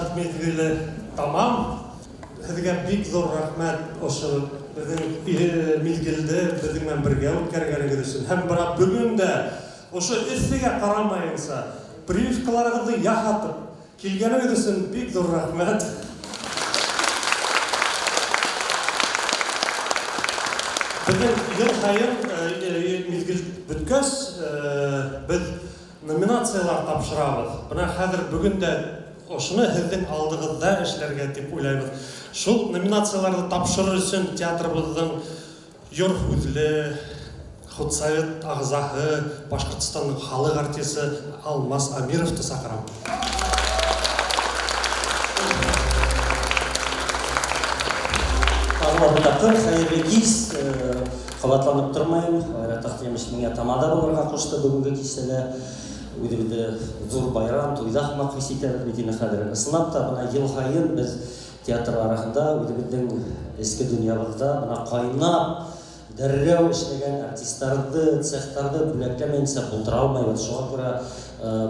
Ижад миҙгеле тамам. Һеҙгә бик ҙур рәхмәт ошо беҙҙең миҙгелде беҙҙең менән бергә үткәргәнегеҙ өсөн. Һәм бына бөгөн дә ошо эҫегә ҡарамайынса прививкаларығыҙҙы яһатып килгәнегеҙ өсөн бик ҙур рәхмәт. Беҙҙең йыл һайын миҙгел бөткәс, беҙ номинациялар тапшырабыҙ. Бына хәҙер бөгөн дә ошоно һеҙҙең алдығыҙҙа эшләргә тип уйлайбыҙ. Шул номинацияларҙы тапшырыр өсөн театрыбыҙҙың йор һүҙле худсовет ағзаһы, Башҡортостандың халыҡ артисы Алмас Амировты саҡырам. Тағы бер тапҡыр хәйерле кис. Ҡабатланып тормайым. Айрат Әхтәмович миңә тамада булырға ҡушты бөгөнгө кисәлә. Үҙебеҙҙе ҙур байрам, туйҙа һымаҡ хис итәбеҙ бит инде хәҙер. Ысынлап та, бына йыл һайын беҙ театр араһында үҙебеҙҙең эске донъябыҙҙа бына ҡайнап, дәррәү эшләгән артисттарҙы, цехтарҙы бүләкләмәйенсә булдыра алмайбыҙ. Шуға күрә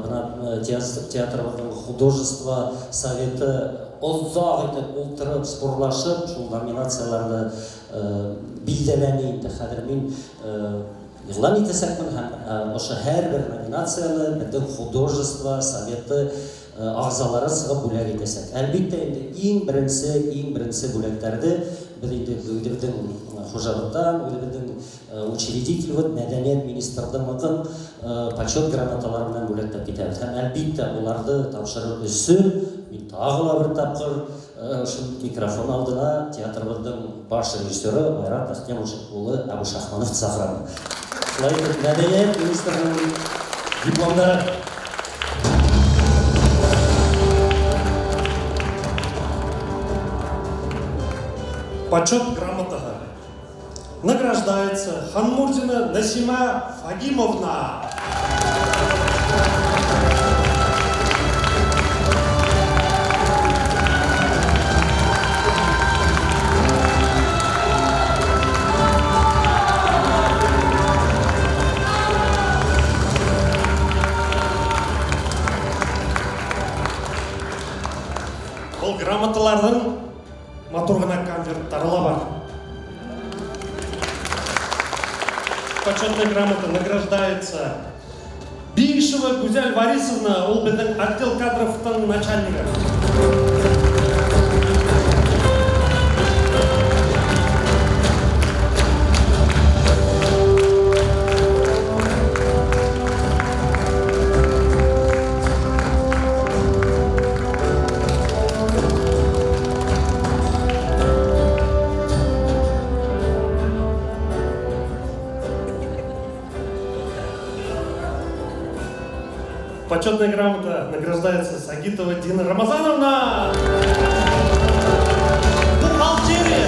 бына театрыбыҙҙың художество советы оҙаҡ итеп ултырып, спорлашып, шул номинацияларҙы билдәләне инде. Хәҙер мин иғлан итәсәкмен һәм ошо һәр бер номинацияны беҙҙең художество советы ағзалары сығып бүләк итәсәк. Әлбиттә инде иң беренсе бүләктәрҙе беҙ инде үҙебеҙҙең хужалыҡтан, үҙебеҙҙең учредитель мәҙәниәт министрлығының почет грамоталары менән бүләкләп китәбеҙ. Һәм әлбиттә уларҙы тапшырыр өсөн мин тағы ла бер тапҡыр ошо микрофон алдына театрыбыҙҙың баш режиссеры Айрат Әхтәмович улы Әбүшахмановты саҡырам. Шулай итеп, мәҙәниәт министрының дипломдары. Почет грамотаһы награждается Ханмурзина Насима Фагимовна. Был грамоталарҙың матур ғына конверттары ла бар. Почетная грамота награждается Бишева Гузель Варисовна, ул беҙҙең отдел кадровтың начальнигы. Почетная грамота награждается Сагитова Дина Рамазановна. Бухгалтерия.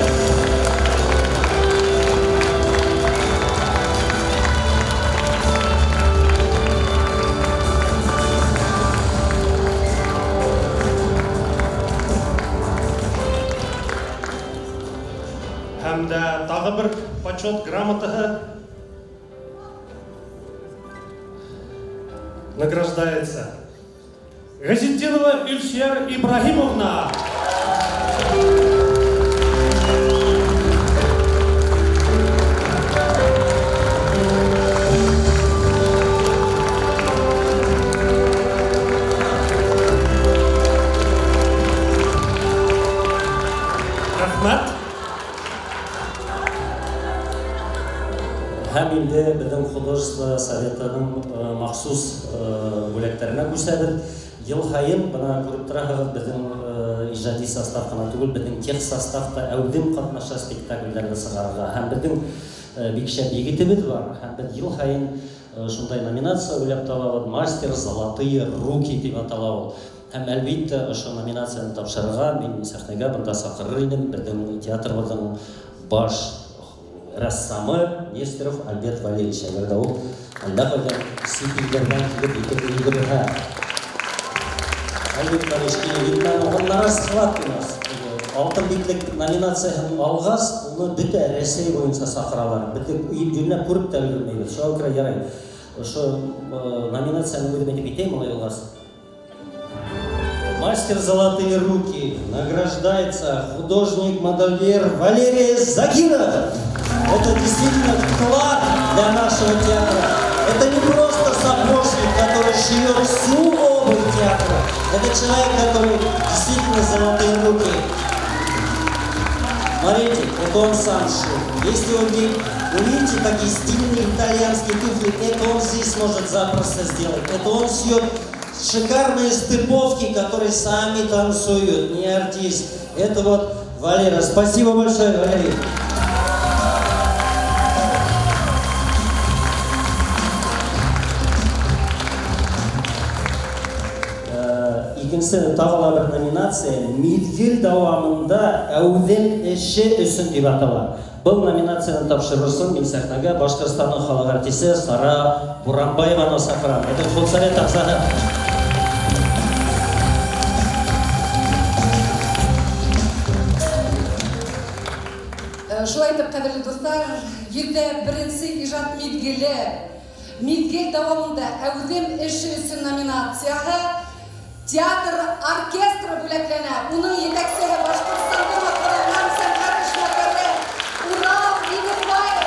Һәм дә тағы бер почет грамотаһы награждается Газетдинова Ильсияр Ибрагимовна. Рәхмәт. Һәм инде беҙҙең художество советының махсус бүләктәренә күсәбеҙ. Йыл һайын бына күреп тораһығыҙ, беҙҙең ижади состав ҡына түгел, беҙҙең тех состав та әүҙем ҡатнаша спектаклдәрҙе сығарырға. Һәм беҙҙең бик шәп егетебеҙ бар. Һәм беҙ йыл һайын шундай номинация уйлап табабыҙ, «Мастер золотые руки» тип атала ул. Һәм әлбиттә ошо номинацияны тапшырырға мин сәхнәгә бында саҡырыр инем беҙҙең театрыбыҙҙың баш рәссамы Нестеров Альберт Валерьевич. Әгәр дә ул әллә ҡайҙан сит илдәрҙән килеп етеп өлгөрһә. Альберт Валерьевич, видно, на расхват у нас. Алтын битлек номинацияһын алғас, уны бөтә Рәсәй буйынса саҡыралар. Беҙ йүнләп күреп тә өлгөрмәйбеҙ. Шуға күрә ярай. Ошо номинацияны үҙем әйтеп китәйем, улай булғас. «Мастер золотые руки» награждается художник-модельер Валерия Загиров. Это действительно вклад для нашего театра. Это не просто сапожник, который шьет всю обувь театра. Это человек, который действительно золотые руки. Смотрите, это он сам шил. Если вы увидите такие стильные итальянские туфли, это он здесь может запросто сделать. Это он шьет шикарные стыповки, которые сами танцуют, не артист. Это вот Валера. Спасибо большое, Валерий. Икенсе тағы ла бер номинация «Миҙгел дауамында әүҙем эше өсөн» тип атала. Был номинацияны тапшырыр өсөн мин сәхнәгә Башҡортостандың халыҡ артисы Сара Буранбаеваны саҡырам. Это худсовет ағзаһы. Шулай итеп, ҡәҙерле дуҫтар, 101-нсе ижад миҙгеле «Миҙгел дауамында әүҙем эше өсөн» номинацияһы театр оркестры бүләкләнә. Уның етәксеһе Башҡортостандың атҡаҙанған сәнғәт эшмәкәре Урал Игенбаев.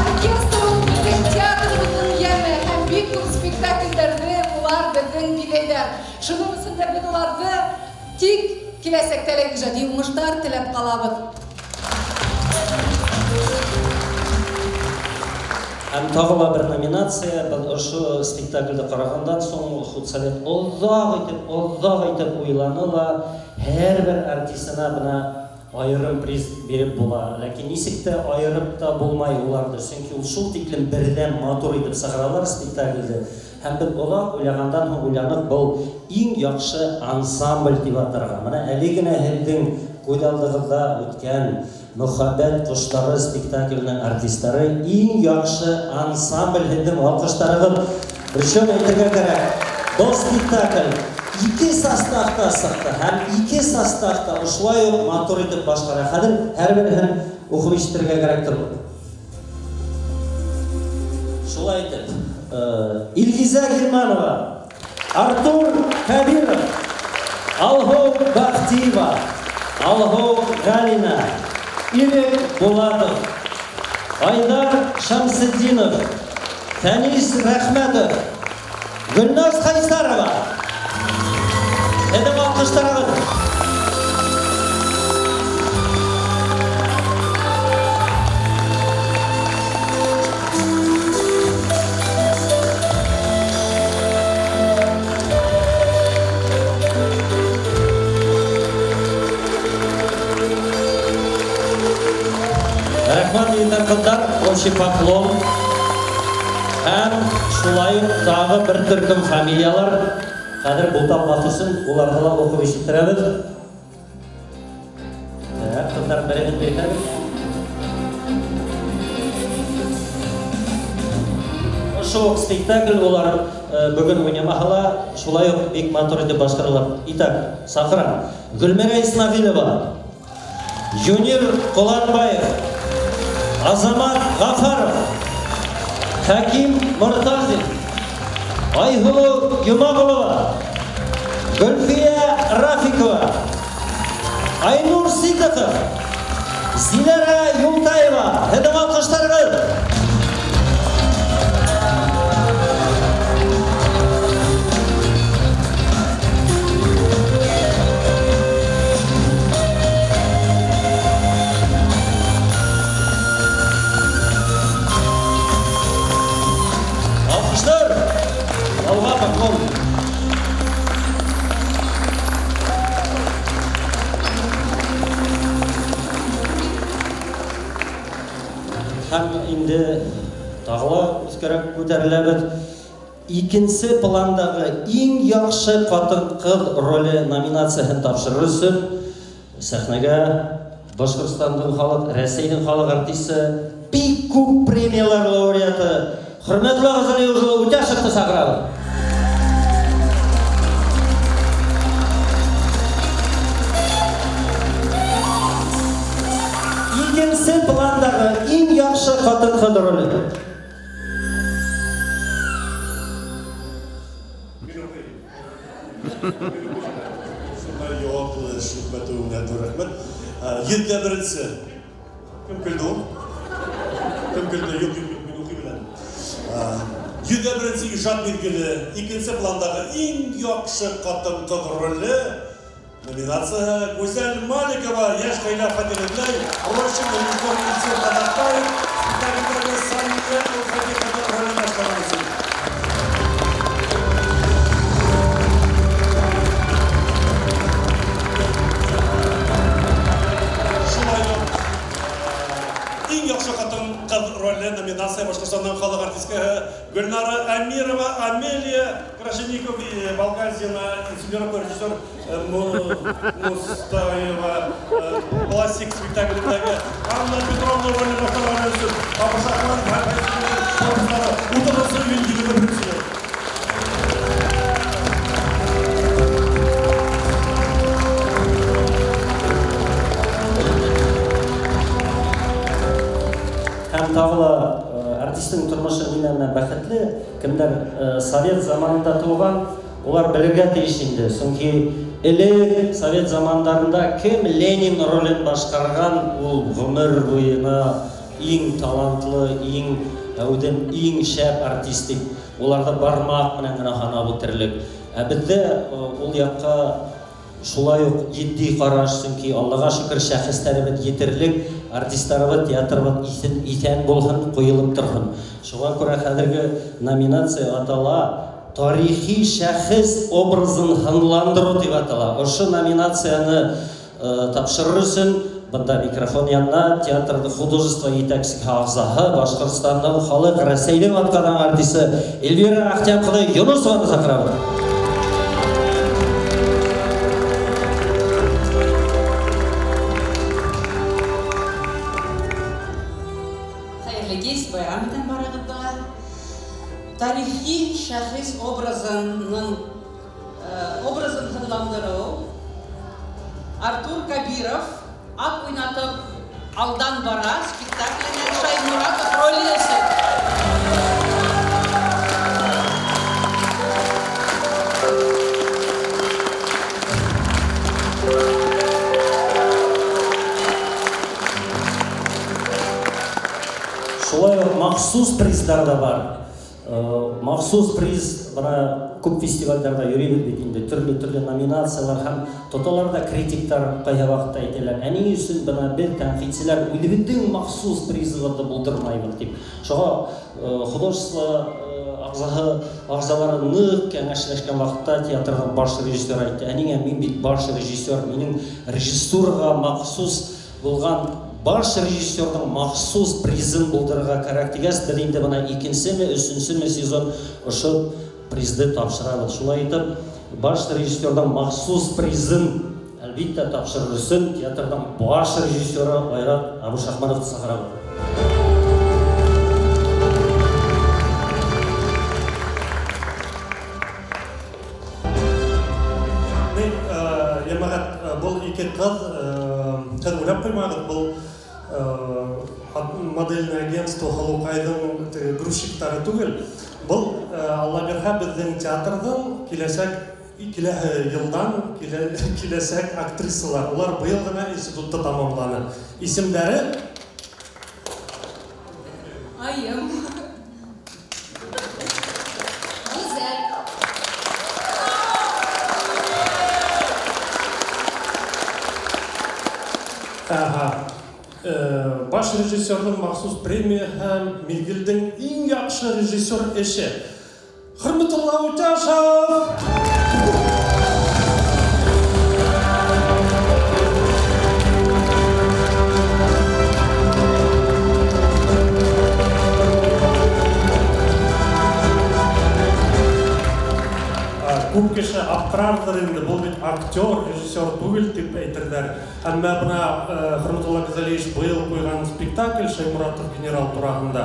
Оркестр ул беҙҙең театрыбыҙҙың йәме һәм бик күп спектаклдәрҙе улар беҙҙең биҙәйҙәр. Шуның өсөн дә беҙ уларҙы тик киләсәктә лә ижади уңыштар теләп ҡалабыҙ. Һәм тағы ла бер номинация. Был ошо спектаклде ҡарағандан һуң худсовет оҙаҡ итеп уйланы ла, һәр бер артисына бына айырым приз биреп була. Ләкин нисек тә айырып та булмай уларҙы, сөнки ул шул тиклем берҙәм матур итеп сығаралар спектаклде. Һәм беҙ оҙаҡ уйлағандан һуң уйланыҡ, был иң яҡшы ансамбль тип атарға. Бына әле генә һеҙҙең күҙ алдығыҙҙа үткән «Мөхәббәт ҡоштары» спектакленең артистары иң яҡшы ансамбль, һеҙҙең алҡыштарығыҙ. Причем әйтергә кәрәк, был спектакль ике составта сыҡты һәм ике составта ошолай уҡ матур итеп башҡара. Хәҙер һәр береһен уҡып ишетергә кәрәктер. Шулай итеп, Илгизә Гилманова, Артур Кабиров, Алһыу Бахтиева, Алһыу Галина, Ирек Булатов, Айдар Шамсетдинов, Фәнис Рәхмәтов, Гөлназ Хайсарова. Һеҙҙең алҡыштарығыҙ. Рәхмәт, егеттәр, ҡыҙҙар, общий поклон. Һәм шулай уҡ тағы бер төркөм фамилиялар. Хәҙер буталмаҫ өсөн уларҙы ла уҡып ишеттерәбеҙ. Так, ҡыҙҙар, береһен бирһәгеҙ. Ошо уҡ спектакль улар бөгөн уйнамаһа ла, шулай уҡ бик матур итеп башҡаралар. Итак, саҡырам. Гөлмирә Исмәғилова, Юнир Ҡоланбаев, Азамат Ғафаров, Хәким Мортазин, Айһылыу Йомағолова, Гөлфиә Рафикова, Айнур Ситықов, Зилара Юлтаева. Һеҙҙең алҡыштарығыҙ. Алҡыштар. Алға поклон. Һәм инде тағы ла үҙгәрәк күтәреләбеҙ. Икенсе пландағы иң яҡшы ҡатын-ҡыҙ роле номинацияһын тапшырыр өсөн сәхнәгә Башҡортостандың халыҡ, Рәсәйҙең халыҡ артисы, бик күп премиялар лауреаты Хөрмәтле Ғазали улы Үтәшевте саҡырабыҙ. Икенсе пландағы иң яҡшы ҡатын-ҡыҙ роле. Шундай яуаплы эш йөкмәтеүеңә ҙур рәхмәт. 101-се. Кем көлдө ул? Кем көлдө? Юҡ, юҡ, юҡ, мин уҡый беләм. 101-се ижад миҙгеле, икенсе пландағы иң яҡшы ҡатын-ҡыҙ роле номинацияһы Гүзәл Маликова, Йәш ғаилә фатир эҙләй, Рощин, режиссер Илсур Ҡаҙаҡбаев, спектаклдәге Сания Әүхәди ролен башҡарған өсөн. Шулай уҡ иң яҡшы ҡатын-ҡыҙ роле номинация Башҡортостандың халыҡ артисткаһы Гөлнара Амирова, Амелия Крашенников, Балгазина, инсценировка режиссер Мустаева, классик спектаклендәге Анна Петровна ролен башҡарған өсөн Абушахман 30 июнь 21 йыл. Һәм тағы ла артистың тормошо нимә менән бәхетле, кемдәр совет заманында тыуған, улар белергә тейеш инде. Сөнки элек совет замандарында кем Ленин ролен башҡарған, ул ғүмер буйына иң талантлы, иң әүҙем, иң шәп артист тип уларҙы бармаҡ менән генә һанап үтерлек. Ә беҙҙә ул яҡҡа шулай уҡ етди ҡараш, сөнки Аллаға шөкөр шәхестәребеҙ етерлек, артистарыбыҙ, театрыбыҙ иҫән булһын, ҡуйылып торһон. Шуға күрә хәҙерге номинация атала тарихи шәхес образын һынландырыу тип атала. Ошо номинацияны тапшырыр өсөн бында микрофон янына театрҙы художество етәксеһе ағзаһы, Башҡортостандың халыҡ Рәсәйҙең атҡаҙанған артисы Эльвира Әхтәм ҡыҙы Юнусованы саҡырабыҙ. Хәйерле кис, байрам итәм барығыҙҙы. Тарихи шәхес образын һынландырыу. Артур Кабиров ат уйнатып алдан бара спектакленән Шаймуратов роле өсөн. Шулай уҡ махсус приздар ҙа бар. Махсус приз бына күп фестивалдәрҙә йөрөйбөҙ бит инде, төрлө-төрлө номинациялар һәм тоталар ҙа критиктар ҡайһы ваҡытта әйтәләр, ә ни өсөн бына беҙ тәнҡитселәр үҙебеҙҙең махсус призыбыҙҙы булдырмайбыҙ тип. Шуға художество ағзалары ныҡ кәңәшләшкән ваҡытта театрҙың баш режиссеры әйтте, ә ниңә мин бит баш режиссер, минең режиссураға махсус булған баш режиссерҙың махсус призын булдырырға кәрәк тигәс, беҙ инде бына икенсеме, өсөнсөмө сезон ошо призды тапшырабыҙ. Шулай итеп, баш режиссерҙың махсус призын әлбиттә тапшырыр өсөн театрҙың баш режиссеры Айрат Абушахмановты саҡырабыҙ. Мин, йәмәғәт, был ике ҡыҙ, һеҙ уйлап ҡуймағыҙ, был модельное агентство Һылыуҡайҙың грузчиктары түгел. Был, Алла бирһә, беҙҙең театрҙың киләһе йылдан киләсәк актрисалар. Улар быйыл ғына институтты тамамланы. Исемдәре? Айым. Гүзәл. Аһа. Баш режиссерҙың махсус премия һәм миҙгелдең иң яҡшы режиссер эше. Хөрмәтулла Утяшев! Күп кеше аптырарҙыр инде, был бит актер, режиссер түгел тип әйтерҙәр. Әммә бына Хөрмәтулла Газалиевич быйыл ҡуйған спектакль Шаймуратов генерал тураһында.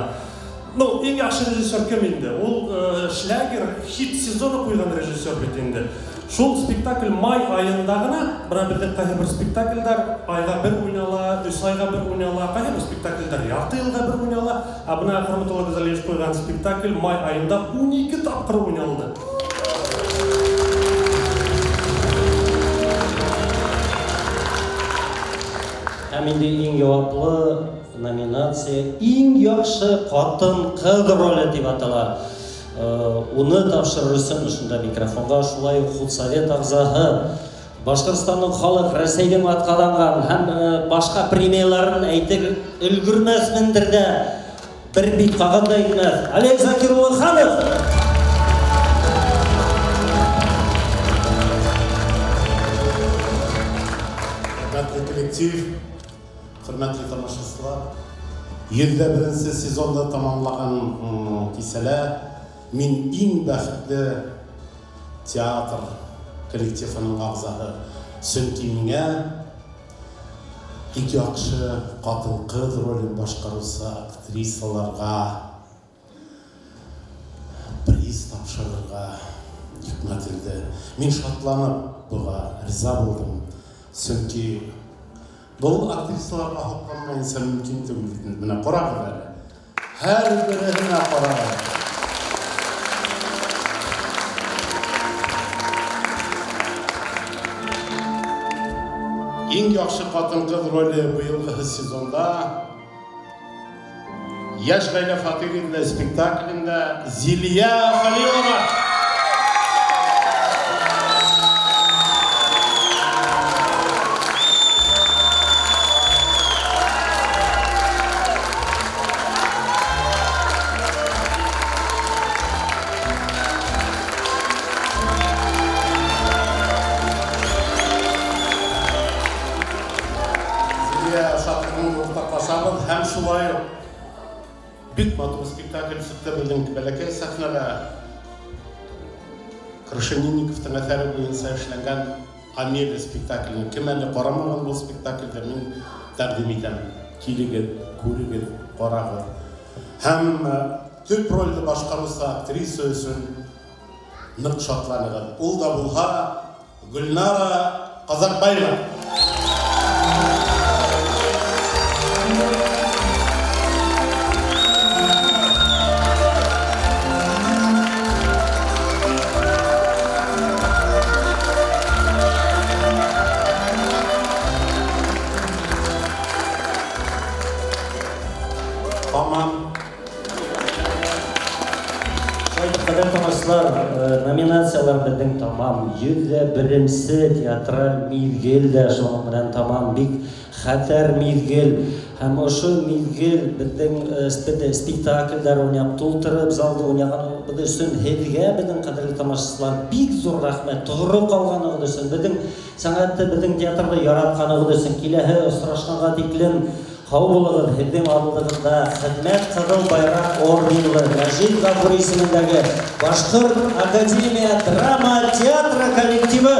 Иң яҡшы режиссер кем инде? Ул шлягер, хит сезоны ҡуйған режиссер бит инде. Шул спектакль май айында ғына, бына беҙҙең ҡайһы бер спектаклдәр айға бер уйнала, 3 айға бер уйнала, ҡайһы бер спектаклдәр ярты йылға бер уйнала. Ә бына Хөрмәтулла Гүзәлиевич ҡуйған спектакль май айында 12 тапҡыр уйналды. Һәм инде иң яуаплы номинация иң яҡшы ҡатын-ҡыҙ роле тип атала. Уны тапшырыр өсөн ошонда микрофонға шулай уҡ худсовет ағзаһы, Башҡортостандың халыҡ, Рәсәйҙең атҡаҙанған һәм башҡа премияларын әйтер өлгөрмәҫмендер ҙә, бер бит ҡағыҙ ҙа етмәҫ. Олег Закир улы Ханов! Хөрмәтле коллектив, хөрмәтле тамашасылар, 101-нсе сезонда тамамлаған кисәлә мин иң бәхетле театр коллективының ағзаһы. Сөнки миңә иң яҡшы ҡатын-ҡыҙ ролен башҡарыусы актрисаларға приз тапшырырға йөкмәтелде. Мин шатланып быға риза булдым. Сөнки был актрисаларға һоҡланмайынса мөмкин түгел бит. Бына ҡарағыҙ әле. Һәр береһенә ҡарағыҙ. Иң яҡшы ҡатын-ҡыҙ роле быйылғы сезонда Йәш ғаилә фатирында спектаклендә Зилия Халилова. Уртаҡлашабыҙ һәм шулай уҡ бик матур спектакль сыҡты беҙҙең бәләкәй сәхнәлә. Крашенинниковтың әҫәре буйынса эшләнгән Амелия спектаклен. Кем әле ҡарамаған был спектаклде, мин тәҡдим итәм. Килегеҙ, күрегеҙ, ҡарағыҙ. Һәм төп ролде башҡарыусы актриса өсөн ныҡ шатланығыҙ. Ул да булһа Гөлнара Ҡаҙаҡбаева. Tamam. Ҡәҙерле тамашасылар, номинациялар беҙҙең тамам. 101-нсе театраль миҙгел дә шуның менән тамам. Бик хәтәр миҙгел. Һәм ошо миҙгел беҙҙең спектаклдәр уйнап, тултырып залды уйнағаныбыҙ өсөн һеҙгә, беҙҙең ҡәҙерле тамашасылар, бик ҙур рәхмәт. Тоғро ҡалғанығыҙ өсөн, беҙҙең сәнғәтте, беҙҙең театрҙы яратҡанығыҙ өсөн, киләһе осрашҡанға тиклем һау булығыҙ. Һеҙҙең алдығыҙҙа Хеҙмәт Ҡыҙыл Байраҡ орденлы Мәжит Ғафури исемендәге Башҡорт академия драма театры коллективы.